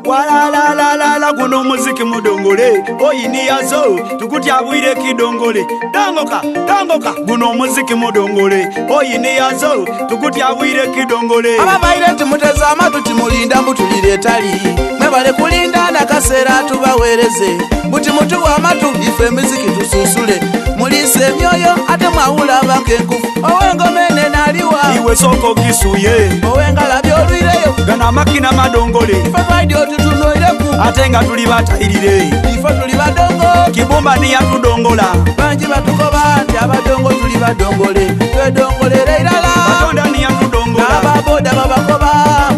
Walalalala guno omuziki mudongole oyiniyazo tukutyabwire kidongole dongoka dongoka guno omuziki mudongole oyiniyazo tukutyabwire kidongole. Ababaire timuteze amatu timulinda mbu tulire etali mwebale kulinda nakaseera tubaweereze buti mutuwe amatu ife emiziki tususule muliise emyoyo ate mwawula abankenkufu ow'engoma enene aliwa Iwe sooka ogisuye ow'engalabi olwireyo gano amakina madongole ife twaidi otutunoireku ate nga tuli batayirire ife tuli badongo kibumba niyatudongola bangi batukoba nti abadongo tuli badongole twedongolere irala Katonda niyatudongola n'ababoda babakoba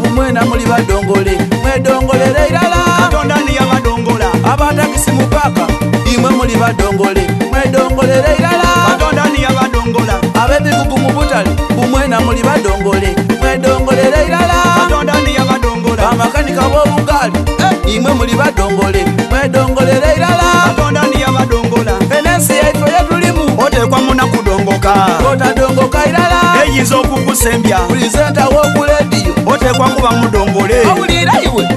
mumwena muli badongole mwedongolere irala Katonda niyabadongola abatakisi mu paaka imwe muli badongole mwedongolere irala Katonda niyabadongola ab'ebigugu mu butale bumwena muli badongole mwedongolere irala Katonda niyabadongola bamakanika b'obugaali eh, imwe muli badongole mwedongolere irala Katonda niyabadongola enensi yaife yetulimu oteekwa muna kudongoka otadongoka irala eyinza okukusembya pulizenta w'oku lediyo oteekwa kuba mudongole awulira iwe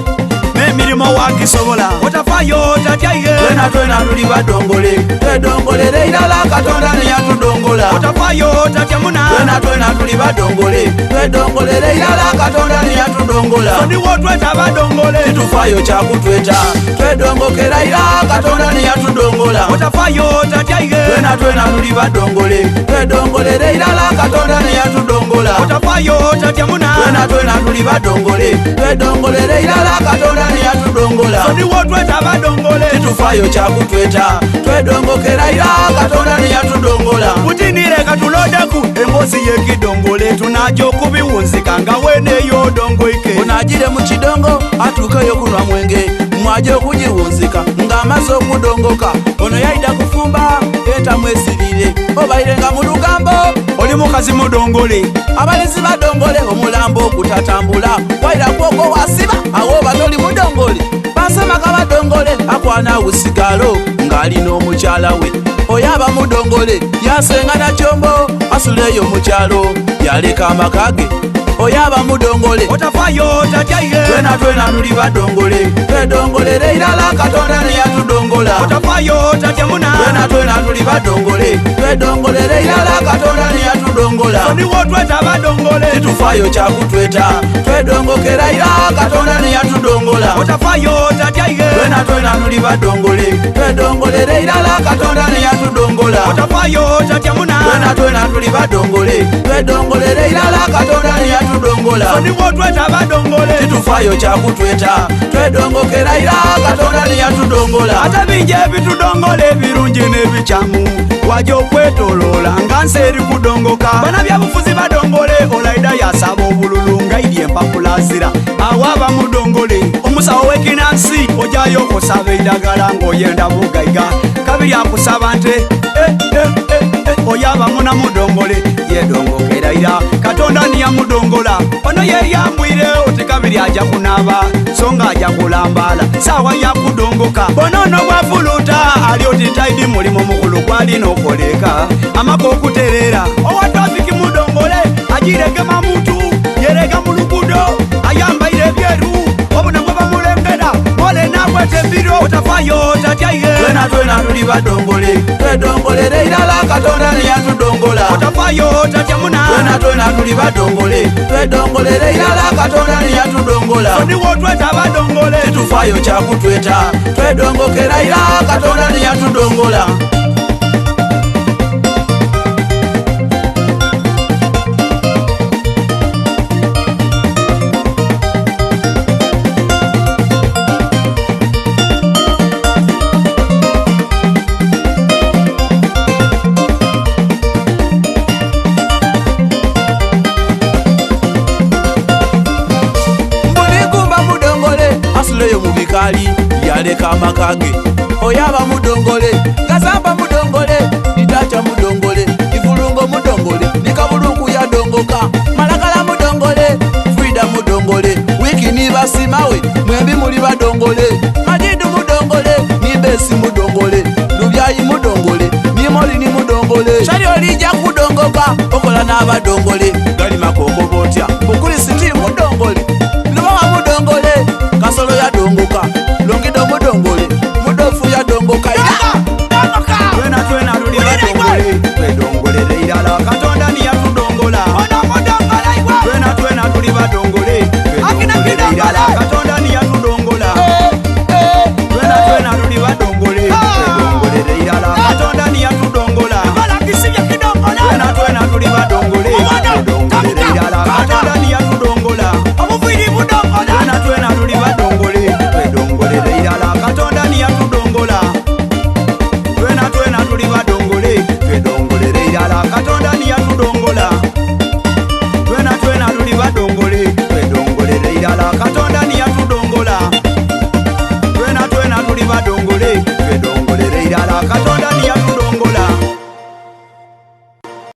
n'emirimu wagisobola otafayo tatyaye twena twena tuli badongole twedongolere irala Katonda niyatudongola otafayo tatya muna twena twena tuli badongole twedongolere irala Katonda niyatudongola oniwo tweta badongole titufayo kyakutweta twedongokera ira Katonda niyatudongola otafayo tatyaye twena twena tuli badongole twedongolere irala Katonda niyatudongola otafayo tatya muna twena twena tuli badongole twedongolere irala Katonda niyatudongola oniwo tweta badongole titufayo kyakutweta twedongokera ira Katonda niyatudongola butinireka tulondeku embozi yekidongole tunaja okubiwunzika nga weneyo odongoike onagire mu kidongo atuukeyo kunwa mwenge mwaje okugiwunzika ng'amaze okudongoka ono yaida kufumba entamu esirire obaire nga mu lugambo oli mukazi mudongole abalezi badongole omulambo ogutatambula waira kwoko wasiba awo oba toli mudongole basemaka badongole akwana wusigalo ng'alina omukyala we oyo aba mudongole yasenga na kyombo asuleeyo mu kyalo yaleka amaka ge oyo aba mudongole otafayo tatyaye twena twena tuli badongole twedongolere irala Katonda niyatudongola otafayo tatya muna twena twena tuli badongole twedongolere irala Katonda niyatudongola oniwo tweta badongole titufayo kyakutweta twedongokera ira Katonda niyatudongola otafayo tatyaye twena twena tuli badongole twedongolere irala Katonda niyatudongola otafayo tatya muna twena twena tuli badongole twedongolere irala Katonda niyatudongola oniwo tweta badongole titufayo kyakutweta twedongokera ira Katonda niyatudongola ate bingi ebitudongola ebirungi n'ebikyamu wajja okwetoloola nga nsi eri kudongoka banabyabufuzi badongole olaida yasaba obululu nga iri empapula zira awo aba mudongole omusawo w'ekinansi ojayo okusaba eddagala ng'oyenda bugaiga kabiri akusaba nte eh, eh, eh, eh, oyo aba muna mudongole yedongokera ira Katonda niyamudongola ono yeyambwire oti kabiri aja kunaaba so nga aja kulambaala saawa yakudongoka bonono bwafuluta ali oti taidi mulimu mukulu gwalina okoleka amaka okutereera owa trafiki mudongole agiregema muntu yerega mu lugudo ayambaire ebyeru obuna bwe bamulengera ole nakweta embiro otafayo tatyaye twena twena tuli badongole twedongolere irala Katonda niyatudongola otafayo tatya muna twena twena tuli badongole twedongolere irala Katonda niyatudongola oniwo tweta badongole titufayo kyakutweta twedongokera ira Katonda niyatudongola Mbuligumba mudongole asuleyo mu bikaali yaleka amaka ge oyo aba mudongole gazamba mudongole itacha mudongole ivulungo mudongole nikabuluku yadongoka malakala mudongole frida mudongole wiki ni basimawe mwembi muli badongole majidu mudongole ni besi mudongole lubyayi mudongole ni molini mudongole shali olija kudongoka okola n'aba Abadongole gali makoko.